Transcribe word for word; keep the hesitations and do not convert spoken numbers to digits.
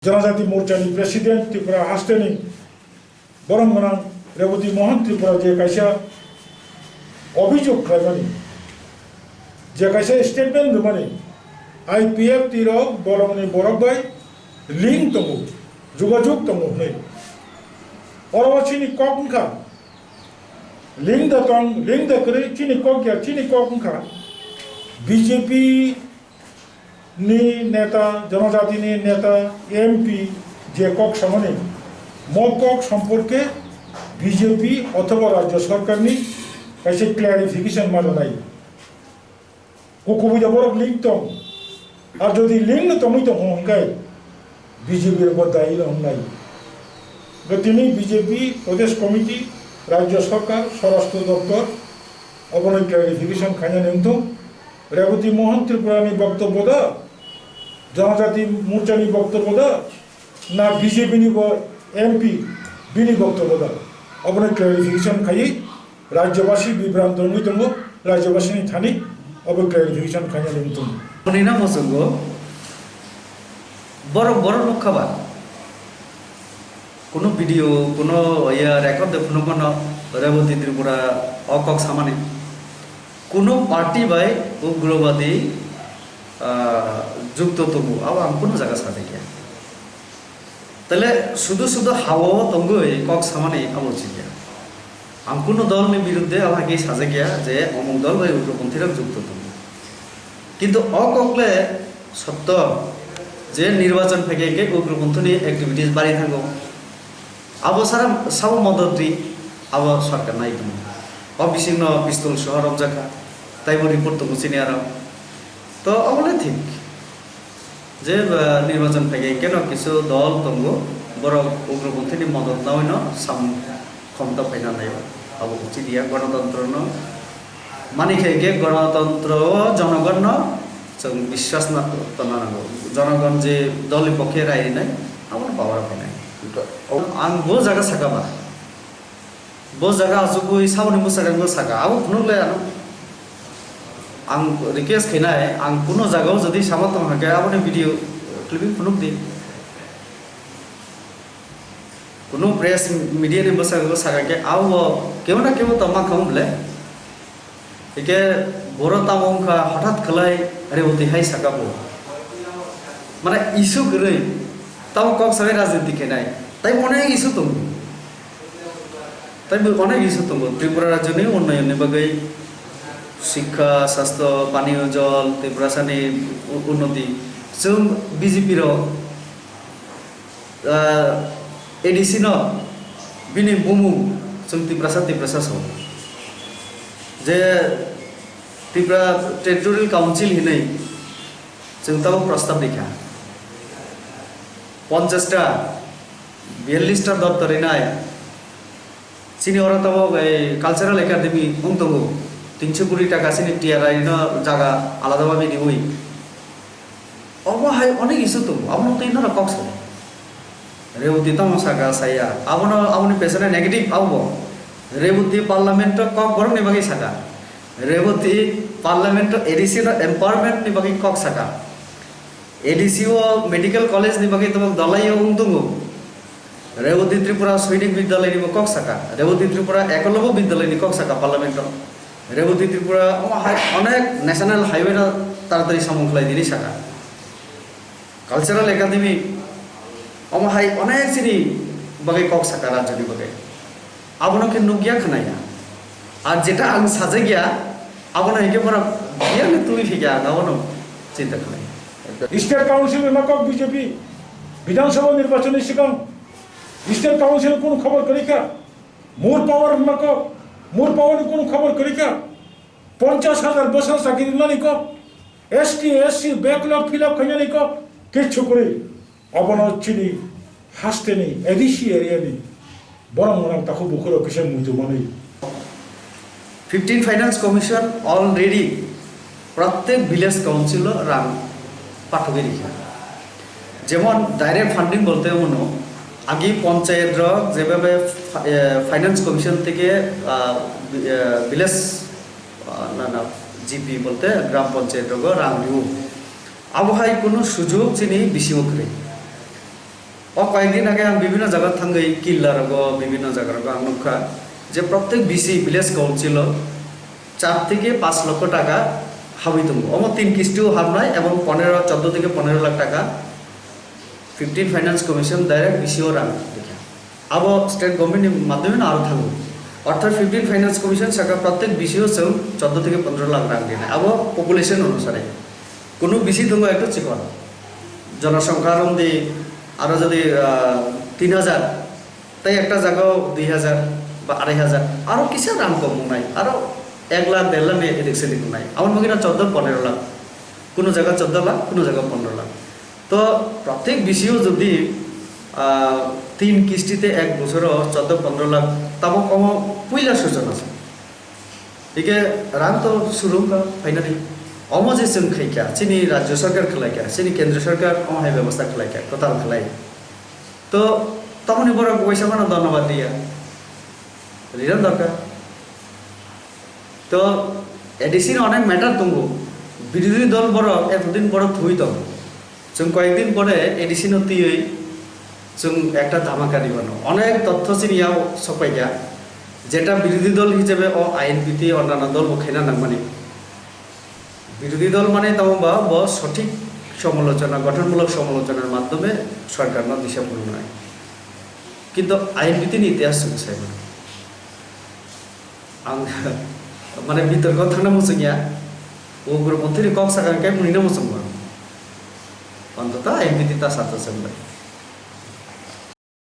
Janajati Morchani President Tripura hasteni borong gwnang Reboti Mohan Tripura je kaisa obhijog khlaimani, je kaisa statement rwmani, I P F T rok bolongni borok bai link tongo, jogajog tongo hwnwi. Oro chini kok wngkha, link da tong, link da kwrwi, chini kok ya, chini kok wngkha B J P ni neta, jonojatini neta, M P je kok samani, mo kok somporke B J P othoba rajyo sorkarni kaisa clarification ma rwnai. Kukubuja borok link tong, ar jodi link no tongwi tong hwn hwnkhe B J P rok bo dayi no wngnai. Bo tini B J P Pradesh Committee, Rajya Sarkar, Swarashtra Doptor obono clarification khainani wngthung. Reboti Mohan Tripura ni boktobbo da, Janajati Morcha ni boktobbo da, na B J P ni bo M P bini boktobbo da, obono clarification khaiwi Rajyabasi bibranto wngwi tongo, Rajyabasini thani obo clarification khainani wngthung. Hwnwi no muchungo, borok, borok nukha ba? Kuno video, kuno ya record de phunukmano Reboti Tripura o kok samani. Kuno party bai ugrobadi, ah, jukto tongo, abo ang kuno jaga sajakya. Tale sudu sudu hao tongwi kok samani abo chikya. Ang kuno dol ni birudde abo hai khe sajakya je omuk dol bai ugroponthi rok jukto tongo. Kintu o kok le sotto je nirbachon phaikhe khe ugroponthi ni activities bari thango. Abo sara sabo modot ri abo sorkar nai tongo. O bising no pistol soho romjakha. Taibo report tongo chini aro. To abo le thik. Je, ba, nirbachon phaikhe keno kisu dol tongo, borok ugroponthini modot naui no samung khomta phaina naio. Abo ucit ya, gonotontro no mani khe khe gonotontro o jonogon no chwng biswas na tonna nango. Jonogon je dol ni pokhe rai rinai, abo no power o phainai. Ang bo jaga saka ba. Bo jaga achugwi saboni bwsajwkno saka, abo phunuk le ano. Ang request khainai, ang kuno jagao jodi sama tong hakhe aboni video clipping phunuk di. Kuno press media ni bwsajwkno saka khe abo kebo na kebo tongma kha wng le. Hike boro tamo wngkha hothat khlai Reboti hai saka bo. Mane issue kwrwi tamo kok sabai rajniti khainai. Tai onek issue tongo. Tai bo onek issue tongo. Tripura rajyoni unnayonni bagwi, sikha, sastho, paniyo jol, Tiprasani u-, unnoti. Chwng B J P rok ah, A D C no bini bumung chwng Tiprasa, Tiprasa sao. Je Tripura Territorial Council hinwi chwng tabuk prostab rikha. Ponchash ta, biyallish ta doptor rinai. Chini oro tabuk ei Cultural Academy wng tongo. Tinso kuri taka chini T R I no jaga alada babe riwi. Obo hai onek issue tongo, abono twi norok kok sao. Reboti tamo saka saya, abono, aboni pesone negative abo. Reboti parliament o kok borokni bagwi saka. Reboti parliament o A D C no empowerment ni bagwi kok saka. A D C o medical college ni bagwi tabuk dalai o wng tongo. Reboti Tripura Soinik Bidyalay ni bo kok saka, Reboti Tripura Ekolobya Bidyalay ni kok saka parliament o. Reboti Tripura omo hai onek national highway no taratari samung khlai dini saka. Cultural Academy omo hai onek chini bagwi kok saka rajyoni bagwi. Abono khe nukya khwnaya. Ar jeta ang sajakya, abono hikhe borok biyangni twi phikya, ang abono chinta khlai. State Council ni makok B J P, Bidhan Sabha nirbachon ni sikang State Council kunu khobor kwrwi kha, more power ni makok, more power ni kunu khobor kwrwi kha, ponchash hajar bosor chakri rwnani kok, S T, S C backlog fill up khainani kok, kichu kwrwi. Abono chini hasteni A D C area ni borok mwnang takhuk bukhuk rok kisa muitu manwi. Fifteen Finance Commission already prottek village council o rang pathogwi rikha. Jemon direct funding bolte omono agi panchayat rok jebhabe fi-, eh, Finance Commission theke, ah, vi-, eh, village, ah, na, na, G P bolte gram panchayat rogo rang rio. Abo hai kunu sujug chini bisingo kwrwi. O koyekdin age ang bibhinno jaga thangwi killa rogo, bibhinno jaga rogo ang nukha je prottek B C village council o char theke panch lokho taka habwi tongo. Omo tin kisti o habnai ebong ponero, choddo theke ponero lakh taka fifteen Finance Commission direct B C o rang rikha. Abo state government ni madhyome no aro thango. Orthat fifteen Finance Commission saka prottek B C o chwng choddo theke pondro lakh rang rinai. Abo population onusare. Kunu B C tongo ekto chikon. Jonosongkha romdi aro jodi, ah, tin hajar, tei ekta jagao dui hajar ba arai hajar, aro kisa rang kom wngnai, aro ek lakh, der lakh ni edik sedik wngnai. Aboni bagwi no choddo ponero lakh, kuno jaga choddo lakh, kuno jaga ponero lakh. To prottek B C o jodi, ah, tin kisti te ek bosoro choddo ponero lakh, tabok omo puila sujona se. Hike rang to surung ka finally. Omo je chwng khaikha, chini rajya sarkar khwlaikha, chini kendra sarkar omo hai bebostha khwlaikha, kwtal khwlai. To tamoni borok waisa mano dhonnobad diya. Riran dorkar. To A D C no onek matter tongo. Birodhi dol borok etodin borok thwi tong. Chwng koyekdin pore A D C no twiwi chwng ekta dhamaka ribano. Onek totho chini yao sokpaikha. Jeta birodhi dol hisabe o I N P T onnanno dol bo khaina nangmani. Birodhi dol mane tamo ba bo sothik somolochona, gothonmulok somolochonar maddhome sorkarno disha phunuknai. Kintu I N P T ni itihas chwng sai mano. Ang mane bitorko thangna muchungya. Ugra monthri ni kok sakha khe mwnwino muchungma. Antoto I N P T ta sato chwng bai.